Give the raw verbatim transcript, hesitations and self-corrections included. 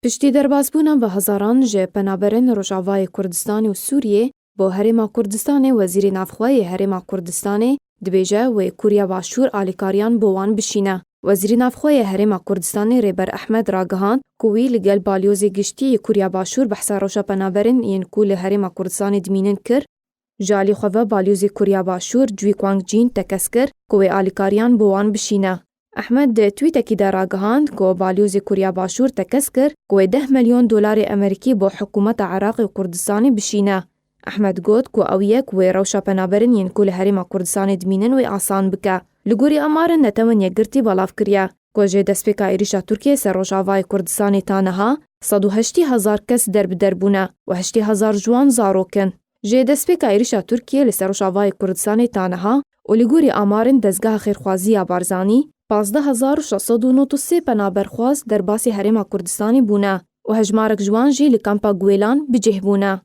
Piştî derbasbûna bi hezaran ji penaberên Rojavayê Kurdistanê û Sûriyê bo Herêma Kurdistanê, Wezîrê Navxwe yê Herêma Kurdistanê dibêje wê Kûriya Başûr alîkariyan bo wan bişîne. Wezîrê Navxwe yê Herêma Kurdistanê Rêber Ehmed ragihand ku wî li gel Balyozê Giştî yê Kûriya Başûr behsa rewşa penaberên yên ku li Herêma Kurdistanê dimînin kir. Ji alî xwe ve Balyozê Kûriya Başûr Cui Kuang Jin tekez kir ku wê alîkariyan bo wan bişîne. Ehmed di twîtekî de ragihand ku Balyozê Kûriya Başûr tekez kir ku wê deh milyon dolarê Amerîkî bo hikûmeta Iraqê û Kurdistanê bişîne. Ehmed got ku ew yek wê rewşa penaberên yên ku li Herêma Kurdistanê dimînin wê asan bike. Li gorî amarin Netewên Yekgirtî belav kiriye ku ji destpêka êrîşa Tirkiyê ser Rojavayê Kurdistanê ta niha sed û heştî hezar kes derbider bûne û heştê hezar ji wan zarok in. Ji destpêka êrîşa Tirkiyê li ser Rojavayê Kurdistanê ta niha û li gorî amarin Dezgeha Xêrxwazî ya Barzanî, pazdeh hezar û şeş sed û nod û sê penaberxwaz derbasî Herêma Kurdistanê bûne û hejmarek ji wan jî li kampa Guêlan bi cih bûne.